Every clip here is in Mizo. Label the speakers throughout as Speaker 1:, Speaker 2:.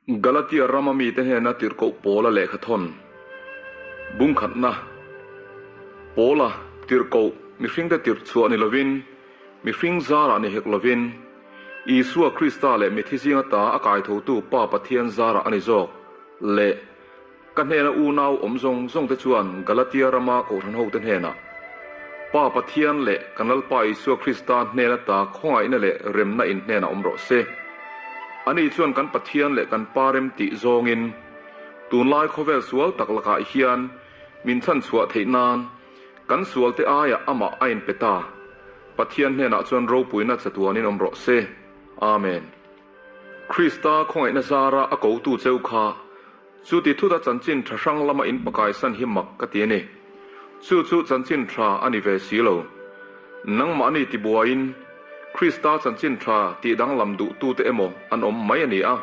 Speaker 1: Galatia rama mite hnena tirhkoh Paula lehkha thawn bungkhatna, Paula tirhkoh mihringte tirh chhuah ni lovin, mihring zarah ni hek lovin, Isua Krista leh mithi zinga ta a kaithotu Pa Pathian zarah a ni zawk leh Ka hnena unau awm zawng zawng te chuan Galatia rama kohhran hote hnenah, Pa Pathian leh kan Lalpa Isua Krista hnen ata khawngaihna leh remna in hnenah awm rawh se. Ani chuan kan Pathian leh kan Pa rem tih zawngin tunlai khawvel sual tak lakah hian min chhanchhuah theih nan kan sualte aiah amah a inpe ta. Pathian hnenah chuan ropuina chatuanin awm rawh se. Amen. Krista khawngaihna zara a kotu cheu kha Chu ti thut a chanchin tha hrang lama in pakaisan hi mak ka ti a ni. Chu chu chanchin tha a ni ve si lo. Nangmahni tibuaiin Krista chanchin tha tih danglam duhtute emaw an awm mai a ni a.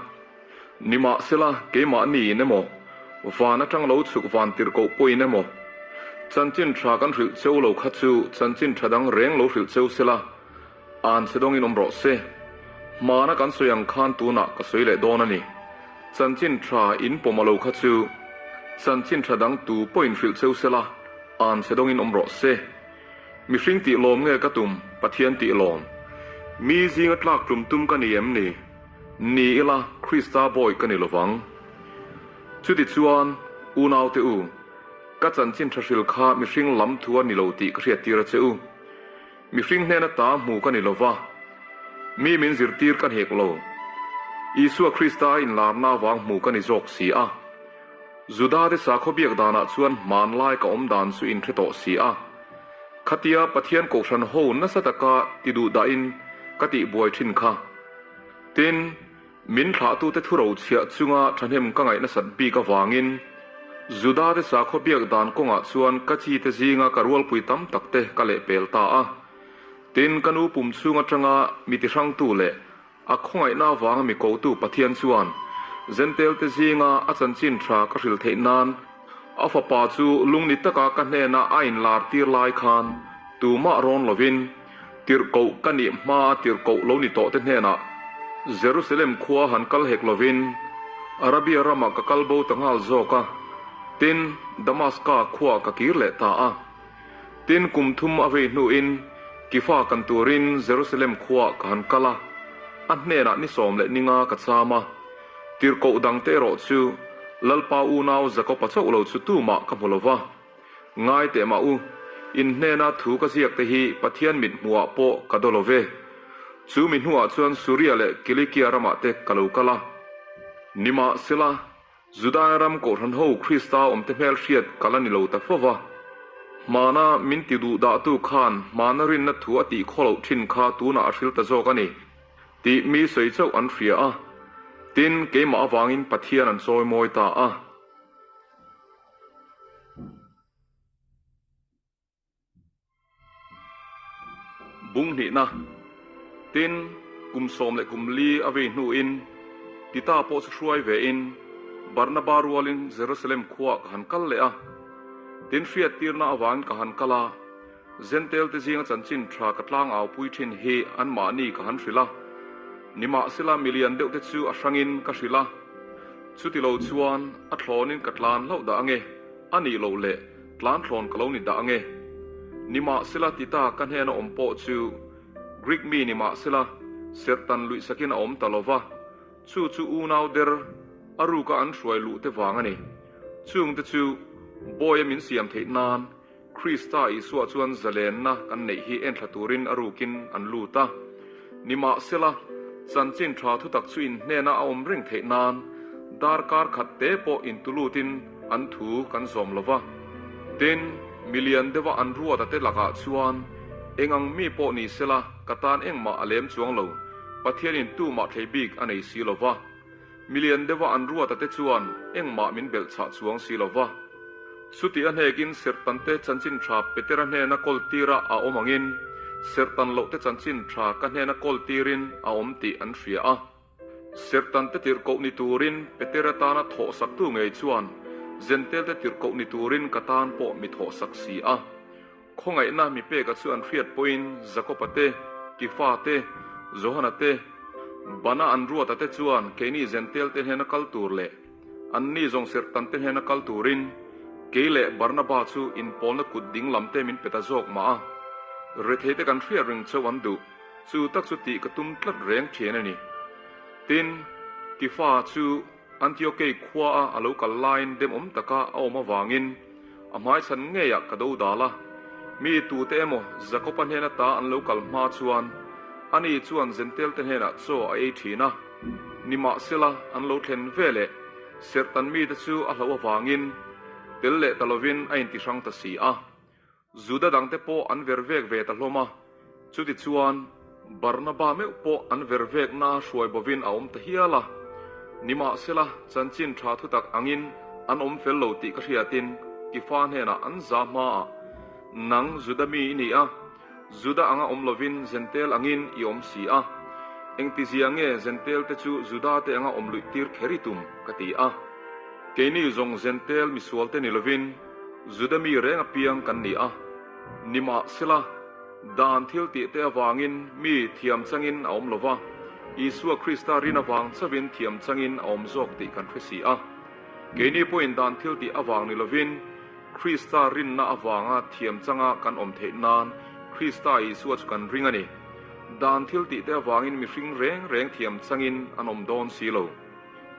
Speaker 1: Nimahsela keimahni in emaw, van atang lo chhuk van tirhkoh pawhin emaw, chanchin tha kan hrilh cheu lo kha chu chanchin tha dang reng lo hrilh cheu sela, An che dawngin awm rawh se. Hmana kan sawi ang khan tunah ka sawi leh dawn a ni. Chanchin tha in pawm a lo kha chu chanchin tha dang tu pawhin hrilh cheu sela, an che dawngin awm rawh se. Mihring tih lawm nge ka tum, Pathian tih lawm? Mi zinga tlak tlum tum ka ni em ni? Ni ila Krista bawi ka ni lovang. Chutichuan, unaute u, ka chanchin tha hril kha mihring lam thu a ni lo tih ka hriattir a che u. Mihring hnena ta hmu ka ni lo va, mi min zirtir ka hnek lo. Isua Krista a inlarna avang hmu ka ni zawk si a. Judate sakhaw biak danah chuan hmanlai ka awm dan chu inhre tawh si a. Khatia Pathian kohhran ho nasa taka ti duh dahin ka tihbuai thin kha. Tin, Min thlahtute thuro chhiah chunga thahnem ka ngaih nasat bik avangin Judate sakhaw biak dan kawngah chuan ka chite zinga ka rualpui tam takte ka lehpel ta a. Tin, ka nu pum chhung atanga mi tihrangtu leh a khawngaihna avanga mi kotu Pathian chuan Zentelte zinga a chanchin tha ka hrilh theih nan a fapa chu lungni taka ka hnena a inlar tir lai khan tumah rawn lovin Tirhkoh ka nih hmaa tirhkoh lo ni tawhte hnenah Jerusalem khua han kal hek lovin Arabia ramah ka kal bo ta nghal zawk a, tin, Damaska khuaah ka kir leh ta a. Tin, kum thum a vei hnuin Kifa kan turin Jerusalem khuaah ka han kal a, a hnenah ni 15 ka cham a. Tirhkoh dangte erawh chu Lalpa unau Jakoba chauh lo chu tumah ka hmu lo va. Ngai teh mah u, in hnena thu ka ziak te hi Pathian mit hmuhah pawh ka daw lo ve. Chu mi hnuah chuan Suria leh Kilikia ramah te ka lo kal a. Nimahsela, Judaia ram kohhran ho Krista awmte hmel hriat ka la ni lo ta fo va. Hmana min ti duh dahtu khan hmana rinna thu a tih khaw loh thin kha tunah a hril ta zawk a ni tih mi sawi chauh an hria a. Tin, keimah avangin Pathian an chawi mawi ta a. Bung hnihna, Tin, kum 14 a vei hnuin Tita pawh chu hruai vein Barnaba rualin Jerusalem khuaah ka han kal leh a. Tin, hriattirna avangin ka han kal a, Zentelte zinga chanchin tha ka tlangaupui thin hi anmahni ka han hrilh a. Nimahsela milian deuhte chu a hrangin ka hrilh a. Chuti lo chuan a thlawnin ka tlan hlauh dah ange, a nih loh leh tlan thlawn ka lo ni dah ange. Nimahsela Tita ka hnena awm pawh chu Greek mi nimahsela serhtan luihsakin a awm ta lo va, chu chu unau der a ruka an hruai luh te vang a ni. Chungte chu bawi a min siam theih nan Krista Isua chuan zalenna kan neih hi enthla turin a rukin an lut a. Nimahsela, chanchin tha thutak chu in hnena a awm reng theih nan darkar khat te pawh intulutin an thu kan zawm lo va. Tin, milian deuha an ruata te lakah chuan eng ang mi pawh ni sela ka tan engmah a lem chuang lo, Pathianin tumah thlei bik a nei si lo va. Milian deuha an ruata te chuan engmah min belh chhah chuang si lo va. Chuti a hnekin Serhtan te chanchin tha Petera hnena kawl tira a awm angin Serhtan loh te chanchin tha ka hnena kawl tirin a awm tih an hria a. Serhtan te tirhkoh ni turin Petera tana thawhsaktu ngei chuan Zentel te tirhkoh ni turin ka tan pawh mi thawhsak si a. Khawngaihna mi peka chu an hriat pawhin Jakoba te, Kifa te, Johana te, Bana an ruata te chuan keini Zentel te hnena kal tur leh anni zawng serhtan te hnena kal turin kei leh Barnaba chu inpawlna kut ding lam te min pe ta zawk mah a. Rethei te kan hriat reng chauh an duh, chu tak chu tih ka tum tlat reng thin a ni. Tin, Kefa chu Antiokei khuaa a lo kal laiin demawm taka a awm avangin a hmaichhan ngeiah ka do dal a. Mi tute emaw Jakoba hnen ata an lo kal hma chuan ani chuan Zentelte hnenah chaw a ei thin a. Nimahsela an lo thlen veleh serhtan mite chu a hlauh avangin tel leh ta lovin a intihrang ta si a. Juda dangte pawh an ver vek ve ta hlawm a, chutichuan Barnaba meuh pawh an ver vekna hruai bovin a awm ta hial a. Nimahsela, chanchin tha thutak angin an awm fel lo tih ka hriatin Kefa hnenah an za hmaah, Nang Juda mi i ni a, Juda anga awm lovin Zentel angin i awm si a, engtizia nge Zentel te chu Juda te anga awm luih tir kher i tum? ka ti a. Keini zawng Zentel misualte ni lovin, Juda mi reng apiang kan ni a, nimahsela, dan thil tih te avangin mi thiam changin a awm lo va, Isua Krista rin avang chauhin thiam changin a awm zawk tih kan hre si a. Keini pawhin dan thil tih avang ni lovin, Krista rinna avanga thiam changa kan awm theih nan Krista Isua chu kan ring a ni. Dan thil tih te avangin mihring reng reng thiam changin an awm dawn si lo.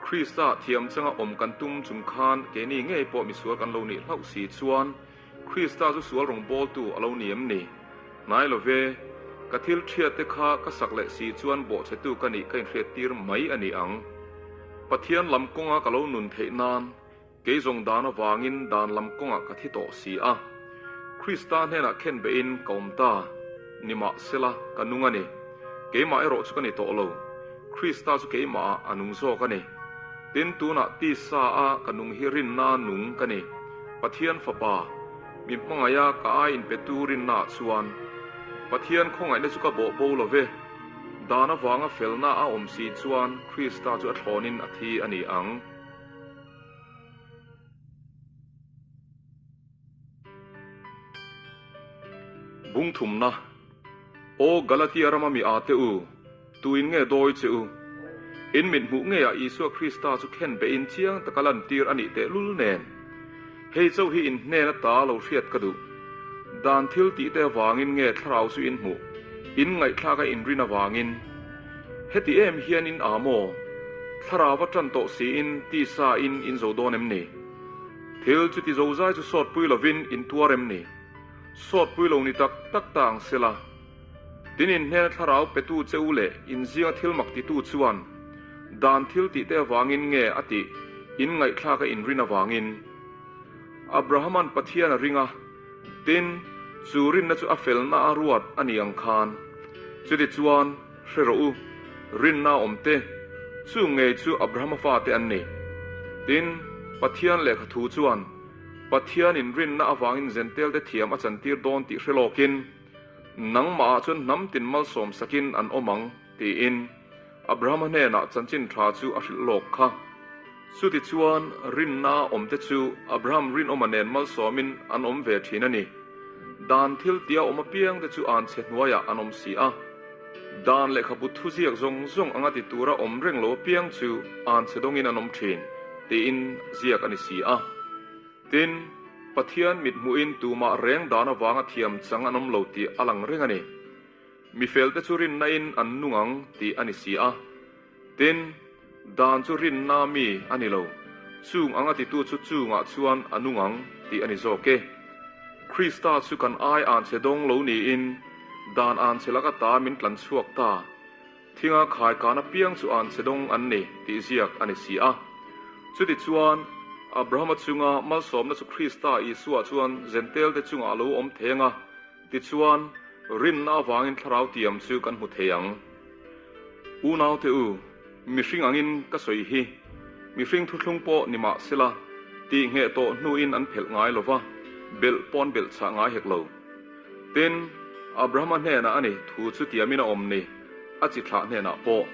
Speaker 1: Krista thiam changa awm kan tum chung khan keini ngei pawh misual kan lo nih hlauh si chuan Krista chu sual rawngbawltu a lo ni em ni? Hnai lo ve, ka thil thiate kha ka sak leh si chuan bawhchhetu ka nih ka inhriattir mai a ni ang. Pathian lam kawnga ka lo nun theih nan Kei zawng dan avangin dan lam kawngah ka thi tawh si a, Krista hnenah khen behin ka awm ta, nimahsela ka nung a ni. Keimah erawh chu ka ni tawh lo, Krista chu keimahah a nung zawk a ni. Tin, tunah tisa a ka nung hi rinna nung ka ni, Pathian Fapa, mi hmangaiha ka ai inpetu rinnaah chuan. Pathian khawngaihna chu ka bawh bo lo ve, dan avanga felna a awm si chuan Krista chu a thlawnin a thi a ni ang. Bung thumna, Aw Galatia rama mi ate u, tuin nge dawi che u? In mit hmuh ngeiah Isua Krista chu khen behin chiang taka lantir a nih tehlul nen. Hei chauh hi in hnen ata lo hriat ka duh. Dan thil tihte avangin nge thlarau chu in hmuh, in ngaihthlak a inrin avangin? Heti em hian in a maw? Thlarau a tan tawh siin tisa in in zo dawn em ni? Thil chuti zozai chu sawtpui lovin in tuar em ni? Sawtpui lo ni tak tak ta ang sela. Tin in hnena thlarau petu che u leh in zinga thil mak titu chuan dan thil tihte avangin nge a tih in ngaihthlak a inrin avangin? Abrahama'n Pathian a ring a, tin, chu rinna chu a felna a ruat a ni ang khan. Chutichuan, hre rawh u, rinna a awm te, chu ngei chu Abrahama fate an ni. Tin, Pathian lehkha thu chuan, Pathianin rinna avangin Zentelte thiam a chantir dawn tih hre lawkin, Nangmahah chuan hnam tin malsawm sakin an awm ang, tiin Abrahama hnenah chanchin tha chu a hrilh lawk kha. Chutichuan, rinna a awmte chu Abraham rinawma nen malsawmin an awm ve thin a ni. Dan thil tia awm apiangte chu an chhe hnuaiah an awm si a. Dan lehkhabu thuziak zawng zawng anga ti tura awm reng lo apiang chu an chhe dawngin an awm thin, tiin ziak a ni si a. Tin, Pathian mithmuhin tumah reng dan avanga thiam chang an awm lo tih a lang reng a ni. Mi felte chu rinna-in an nung ang tih a ni si a. Tin, dan chu rinna mi a ni lo, chung anga titu chu chungah chuan a nung ang tih a ni zawk e. Krista chu kan ai an che dawng lo niin dan an che laka ta min tlan chhuak ta. Thinga khai kan apiang chu an che dawng an ni tih ziak a ni si a. Chutichuan, Abrahama chunga malsawmna chu Krista Isua chuan Zentelte chungah a lo awm theng a, Tichuan, rinna avangin thlarau tiam chu kan hmu thei ang. Unaute u, mihring angin ka sawi hi, mihring thuthlung pawh ni mah sela, tih ngheh tawh hnuin an phelh ngai lo va, belh pawh an belh chah ngai hek lo. Tin, Abrahama hnenah a ni thu chu tiamin a awm ni, a chi thlah hnenah pawh.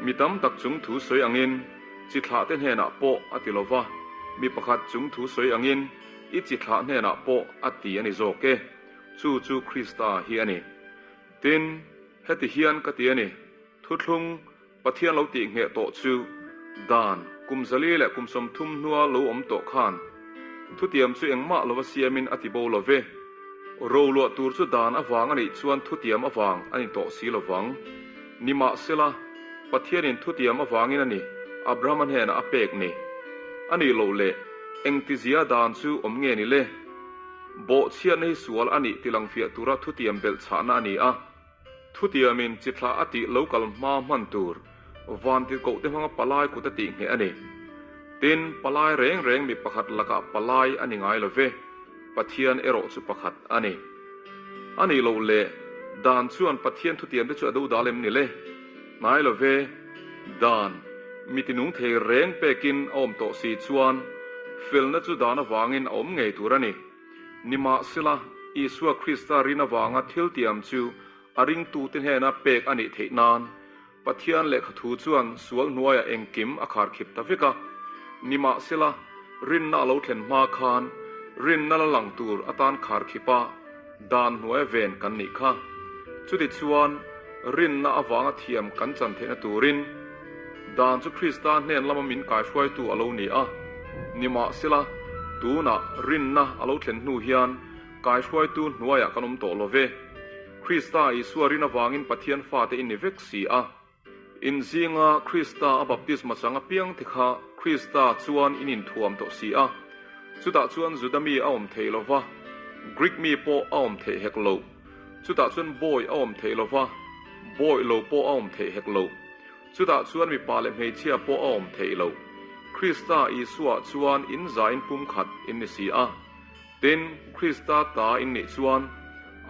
Speaker 1: Mi tam tak chung thu sawi angin chi thlahte hnenah pawh a ti lo va, mi pakhat chung thu sawi angin, I chi thlah hnenah pawh a ti a ni zawk e, chu chu Krista hi a ni. Tin, heti hian ka ti a ni, thuthlung Pathian lo tih ngheh tawh chu dan kum 400 leh kum 30 hnua lo awm tawh khan thutiam chu engmah lova siamin a ti bo lo ve. Roluah tur chu dan avang a nih chuan thutiam avang a ni tawh si lovang. Nimahsela, Pathianin thutiam avangin a ni Abrahama hnenah a pek ni. A nih loh leh engtizia dan chu awm nge ni le? Bawhchhiatna hi sual a nih tilangfiah tura thutiam belhchhahna a ni a. Thutiamin chi thlah a tih lo kal hma hman tur van tirhkoh te hmanga palai kut a tih ngheh a ni. Tin, palai reng reng mi pakhat lakah palai a ni ngai lo ve, Pathian erawh chu pakhat a ni. A nih loh leh, dan chuan Pathian thutiam te chu a dodal em ni le? Hnai lo ve, dan, mi tinung thei reng pekin a awm tawh si chuan felna chu dan avangin a awm ngei tur a ni. Nimahsela, Isua Krista rin avanga thil tiam chu a ringtute hnena pek a nih theih nan, Pathian lehkha thu chuan sual hnuaiah engkim a kharkhip ta vek a. Nimahsela, rinna a lo thlen hma khan rinna la lang tur atan kharkhip a, dan hnuaia ven kan nih kha. Chutichuan, rinna avanga thiam kan chan theihna turin dan chu Krista hnen lama min kaihruaitu a lo ni a. Nimahsela, tunah rinna a lo thlen hnu hian kaihruaitu hnuaiah kan awm tawh lo ve. Krista Isua rin avangin Pathian fate i ni vek si a. In zinga Krista a baptisma chang apiang te kha Krista chuan in inthuam tawh si a. Chutah chuan Juda mi a awm thei lo va, Greek mi pawh a awm theih hek lo. Chutah chuan bawi a awm thei lo va, bawi lo pawh a awm theih hek lo. Chutah chuan mipa leh hmeichhia pawh a awm theih lo. Krista Isua chuan in zain pumkhat in ni si a. Tin, Krista ta in nih chuan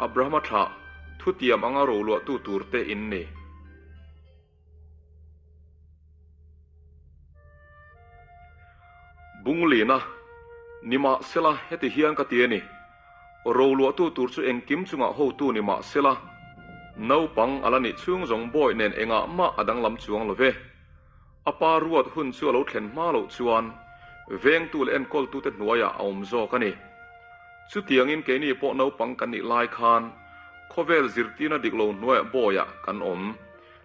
Speaker 1: Abrahama thlah thutiam anga roluahtu turte in ni. Bunglina, Nimahsela, heti hian ka ti a ni. Roluahtu tur chu engkim chungah hotu ni mahsela, naupang a la nih chhung zawng bawi nen engah mah a danglam chuang lo ve. A pa ruat hun chu a lo thlen hma loh chuan vengtu leh enkawltute hnuaiah a awm zawk a ni. Chutiangin keini pawh naupang kan nih lai khan khawvel zirtirna dik lo hnuaiah bawiah kan awm.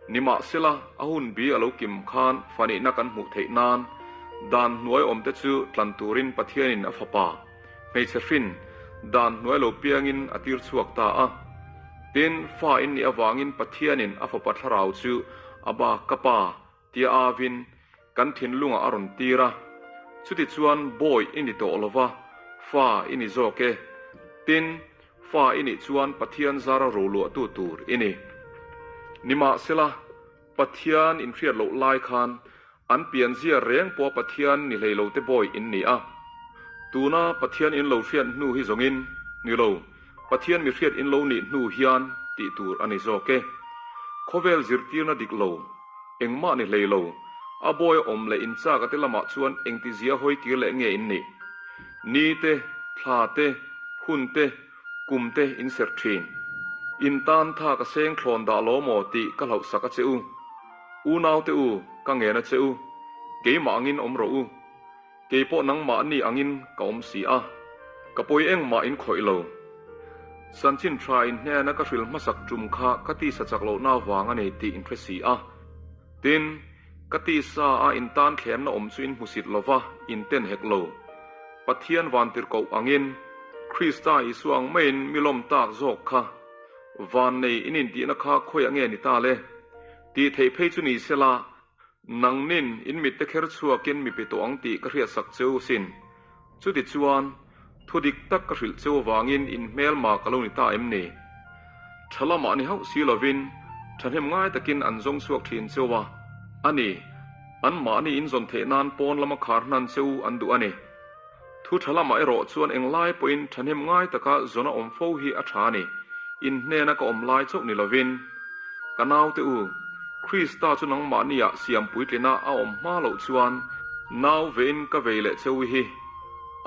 Speaker 1: Nimahsela, a hun bi a lo kim khan fanihna kan hmuh theih nan dan hnuai awmte chu tlan turin Pathianin a fapa, hmeichhe hrin, dan hnuai lo piangin a tir chhuak ta a. Tin, fa in nih avangin Pathianin a fapa thlarau chu a ba ka pa tia avin kan thinlungah a rawn tir a. Chutichuan bawi i ni tawh lova, fa i ni zawk e. Tin, fa i nih chuan Pathian zara roluahtu tur i ni. Nimahsela, Pathian inhriat loh lai khan an pianzia reng pawha Pathian ni hlei lo te bawi in ni a. Tuna Pathian in lo hriat hnu hi zawngin, ni lo, Pathian mi hriat in lo nih hnu hian tih tur a ni zawk e. Khawvel zirtirna dik lo, engmah ni hlei lo, a bawi a awm leh in chak a te lamah chuan engtizia hawi kir leh nge in nih? Ni te, thla te, hun te, kum te in serh thin. In tan tha ka seng thlawn dah lo maw tih ka hlauhsak a che u. Unaute u, ka ngen a che u. Keimah angin awm rawh u. Kei pawh nangmahni angin ka awm si a, ka pawi engmah in khawih lo. Chanchin tha in hnena ka hrilh hmasak tum kha ka tisa chak lohna avang a ni tih in hre si a. Tin, ka tisa a in tan thlemna awm chu in hmusit lova, in ten hek lo. Pathian vantirhkoh angin, Krista Isua ang maiin mi lawm tak zawk kha, van nei in intihna kha khawiah nge ni ta le? Tih theih phei chu ni sela, Nangnin in mitte kher chhuakin mi pe tawh ang tih ka hriatsak che u sin. Chuti chuan, thu dik tak ka hrilh cheu avangin in hmelma ka lo ni ta em ni? Tha lamah ni hauh si lovin, thahnem ngai takin an zawng chhuak thin cheu a, a ni, anmahni in zawn theih nan pawn lama khar hnan cheu an duh a ni. Thu tha lamah erawh chuan englai pawhin thahnem ngai taka zawn a awm fo hi a tha a ni, in hnena ka awm lai chauh ni lovin. Ka naute u, Krista chu nangmahniah siam puitlina a awm hma loh chuan nau vein ka vei leh cheu hi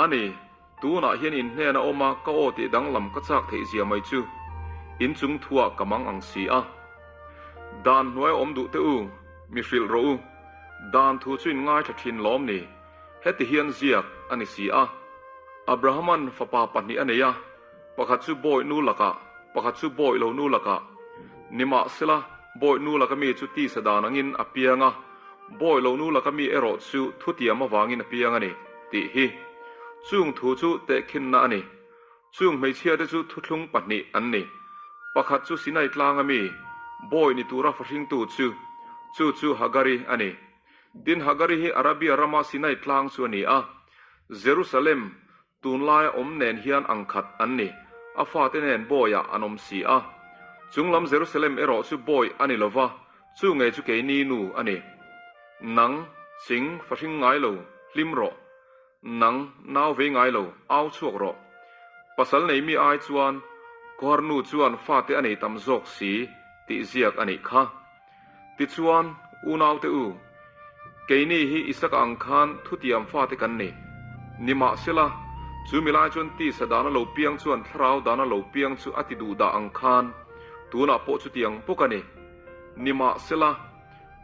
Speaker 1: a ni, tunah hian in hnena awma ka aw tih danglam ka chak theih zia mai chu in chung thuah ka mang ang si a. Dan hnuai awm duh teh u, mi hrilh rawh u, dan thu chu in ngaithla thin lawm ni? Heti hian ziak a ni si a, Abrahaman fapa pahnih a nei a, pakhat chu bawi nu lakah, pakhat chu bawi lo nu lakah. Nimahsela, Bawi nu laka mi chu tisa dan angin a piang a, bawi lo nu laka mi erawh chu thutiam avangin a piang a ni, tih hi. Chung thu chu tehkhinna a ni. Chung hmeichhiate chu thuthlung pahnih an ni. Pakhat chu Sinai tlanga mi, bawi ni tura fahringtu chu, chu chu Hagari a ni. Tin, Hagari hi Arabia rama Sinai tlang chu a ni a, Jerusalem, Tunlaia awm nen hian ang khat an ni, a fate nen bawiah an awm si a. Chunglam Jerusalem erawh chu bawi a ni lo va, chu ngei chu keini nu a ni. Nang, ching, fahring ngai lo, hlim rawh. Nang, nau vei ngai lo, au chhuak rawh. Pasal nei mi ai chuan Kohar nu chuan fate a nei tam zawk si tih ziak a nih kha. Tichuan, unaute u, keini hi Isaka ang khan thutiam fate kan ni. Nimahsela, chu mi lai chuan tisa dana lo piang chuan thlarau dana lo piang chu a ti duh dah ang khan tunah pawh chutiang bawk a ni. Nimahsela,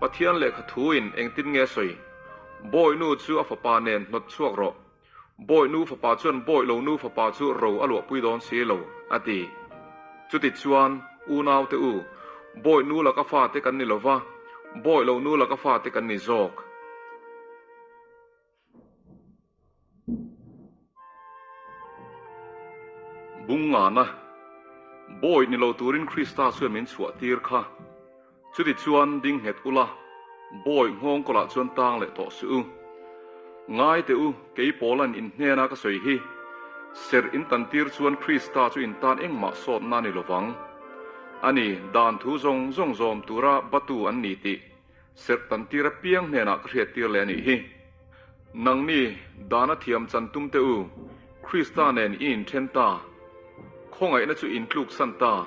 Speaker 1: Pathian lehkha thuin engtin nge sawi? Bawi nu chu a fapa nen hnawt chhuak rawh. Bawi nu fapa chuan bawi lo nu fapa chu ro a luahpui dawn si lo, a ti. Chutichuan, unaute u, bawi nu laka fate kan ni lo va, bawi lo nu laka fate kan ni zawk. Bungngana, Bawi ni lo turin Krista chuan min chhuah tir kha. Chutichuan ding nghet ula, bawi nghawng kawlah chuan tang leh tawh suh u. Ngai teh u, kei Paula'n in hnena ka sawi hi, serh in tan tir chuan Krista chu in tan engmah sawtna a ni lovang. A ni, dan thu zawng zawng zawm tura batu an ni tih serh tan tir apiang hnenah ka hriat tir leh a nih hi. Nangni, dana thiam chan tum teh u, Krista nen i inthen ta. Khawngaihna chu in tluksan ta.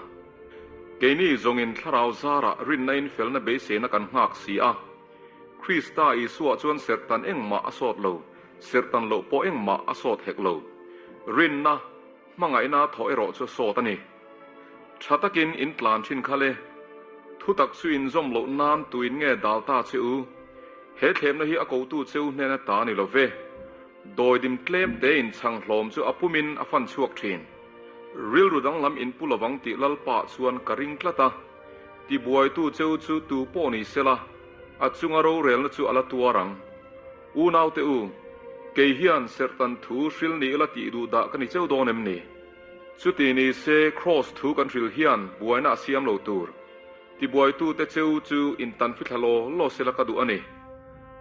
Speaker 1: Keini zawngin thlarau zarah rinna in felna beiseina kan nghak si a. Krista Isua chuan serhtan engmah a sawt lo, serhtan loh pawh engmah a sawt hek lo. Rinna, hmangaihna thawh erawh chu a sawt a ni. Tha takin in tlan thin kha le. Thutak chu in zawm loh nan tuin nge dal ta che u? He thlemna hi a kotu che u hnena ta ni lo ve. Dawidim tlem tein chhang hlawm chu a pumin a fan chhuak thin. Rilru danglam in pu lovang tih Lalpa chuan ka ring tlat a, tibuaitu cheu chu tu pawh ni sela, a chunga rorelna chu a la tuar ang. Unaute u, kei hian serhtan thu hril ni ila tih duh dah ka ni cheu dawn em ni? Chuti ni se Kraws thu kan hril hian buaina a siam lo tur. Tibuaitute cheu chu in tan fithla law law sela ka duh a ni.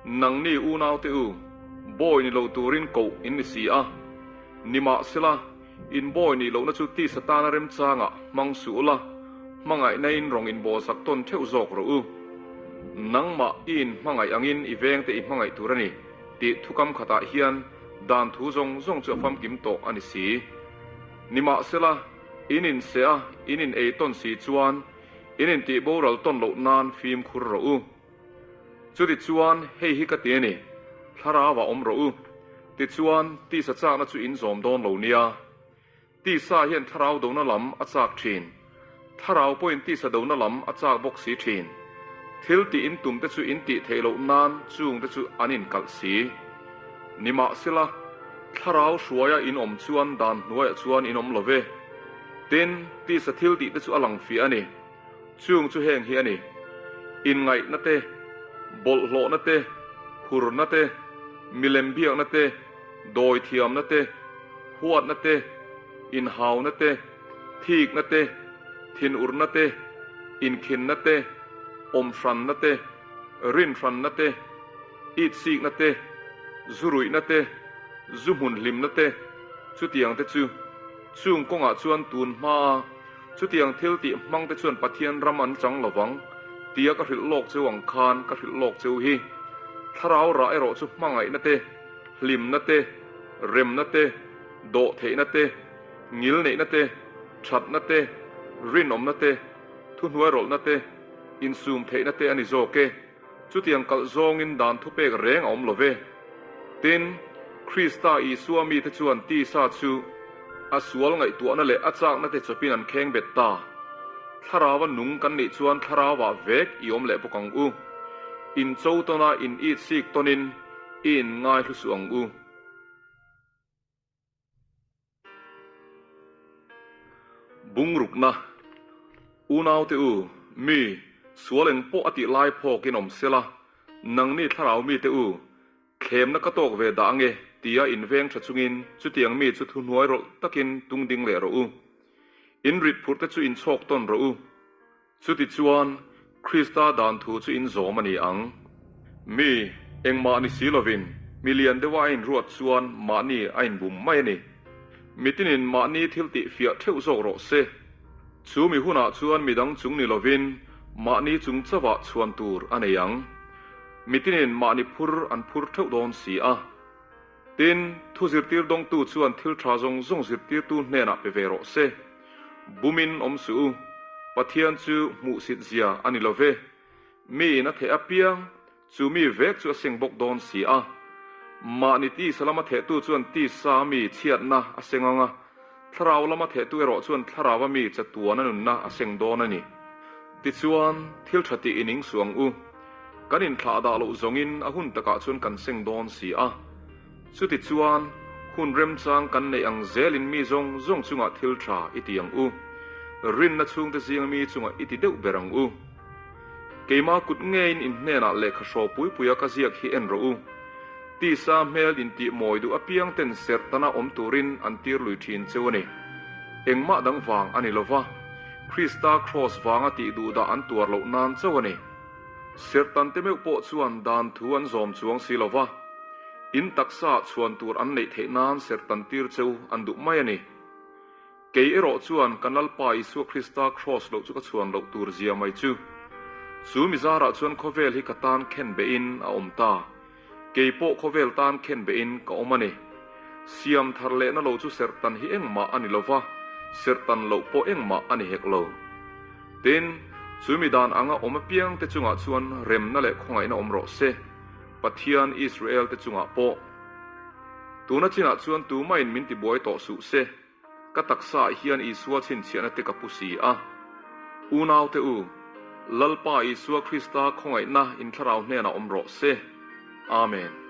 Speaker 1: Nangni unaute u, bawi ni lo turin koh in ni si a. Nimahsela, in bawi nih lohna chu tisa tana remchangah hmang suh ula, hmangaihna in rawng inbawlsak tawn theuh zawk rawh u. Nangmah i inhmangaih angin i vengte i hmangaih tur a ni, tih thukam khatah hian dan thu zawng zawng chu a famkim tawh a ni si. Nimahsela, in inseh a, in in ei tawn si chuan in intih boral tawn loh nan fimkhur rawh u. Chutichuan, hei hi ka ti a ni, Thlarau ah awm rawh u. Tichuan, tisa chakna chu in zawm dawn lo nia. Tisa hian thlarau dona lam a chak thin. Thlarau pawhin tisa dona lam a chak bawk si thin. Thil tih in tum te chu in tih theih loh nan chung te chu an inkalh si. Nimahsela, thlarau hruaia in awm chuan dan hnuaiah chuan in awm lo ve. Tin, tisa thil tih te chu a lang fiah a ni. Chung chu heng hi a ni, inngaihna te, bawlhhlawhna te, hurna te, milem biakna te, dawithiamna te, huatna te, inhauna te, thikna te, thinurna te, inkhinna te, awmhranna te, rinhranna te, itsikna te, zuruihna te, zu hmun hlimna te, chutiang te chu. Chung kawngah chuan tun hmaa Chutiang thil tih hmang te chuan Pathian ram an chang lo vang, tia ka hrilh lawk cheu ang khan ka hrilh lawk cheu hi. Thlarau rah erawh chu hmangaihna te, hlimna te, remna te, dawhtheihna te, ngilneihna te, thatna te, rinawmna te, thuhnuairawlhna te, insumtheihna te a ni zawk e. Chutiang kalh zawngin dan thupek reng a awm lo ve. Tin, Krista Isua mite chuan tisa chu a sual ngaihtuahna leh a chakna te chawpin an kheng bet ta. Thlarauva nung kan nih chuan thlarauah vek i awm leh bawk ang u. In cho tawna in it sik tawnin i inngai hlu suh ang u. Bungrukna, Unaute u, mi, Sual eng pawh a tih lai phawkin awm sela, nangni thlarau mite u, thlemna ka tawk ve dah ange tia inveng tha chungin chutiang mi chu thuhnuai rawlh takin tung ding leh rawh u. In rit phurh te chu inchhawk tawn rawh u. Chutichuan, Krista dan thu chu in zawm a ni ang. Mi, engmah ni si lovin, mi lian deuha a inruat chuan mahni a inbum mai a ni. Mitinin mahni thil tih fiah theuh zawk rawh se. Chu mi hunah chuan midang chung ni lovin mahni chung chauhah chhuan tur a nei ang. Mitinin mahni phur an phur theuh dawn si a. Tin, thu zirtir dawngtu chuan thil tha zawng zawng zirtirtu hnenah pe ve rawh se. Bumin awm suh u, Pathian chu hmuhsit zia a ni lo ve. Miin a theh apiang, chu mi vek chu a seng bawk dawn si a. Mahni tisa lama thehtu chuan tisa mi chhiatna a seng ang a, thlarau lama thehtu erawh chuan thlaraua mi chatuana nunna a seng dawn a ni. Tichuan, thil tha tih i ning suh ang u. Kan inthlah dah loh zawngin a hun takah chuan kan seng dawn si a. Chutichuan, hun remchang kan neih ang zelin mi zawng zawng chungah thil tha i ti ang u. Rinna chhungte zinga mi chungah i ti deuh ber ang u. Keimah kut ngeiin in hnenah lehkha hraw pui puia ka ziak hi en rawh u. Tisa hmel intih mawi duh apiang ten serh tana awm turin an tir lui thin cheu a ni. Engmah dang vang a ni lo va, Krista kraws vanga tih duhdah an tuar loh nan chauh a ni. Serhtan te meuh pawh chuan dan thu an zawm chuang si lo va, in taksa ah chhuan tur an neih theih nan serhtan tir cheu an duh mai a ni. Kei erawh chuan kan Lalpa Isua Krista kraws loh chu ka chhuan loh tur zia mai chu. Chu mi zarah chuan khawvel hi ka tan khen behin a awm ta. Kei pawh khawvel tan khen behin ka awm a ni. Siam thar lehna lo chu serhtan hi engmah a ni lo va, serhtan loh pawh engmah a ni hek lo. Tin, chu mi dan anga awm apiangte chungah chuan remna leh khawngaihna awm rawh se, Pathian Israel-te chungah pawh. Tuna chinah chuan tumahin min tibuai tawh suh se, ka taksaah hian Isua chhinchhiahna te ka pu si a. Unaute u, Lalpa Isua Krista khawngaihna in thlarau hnenah awm rawh se. Amen.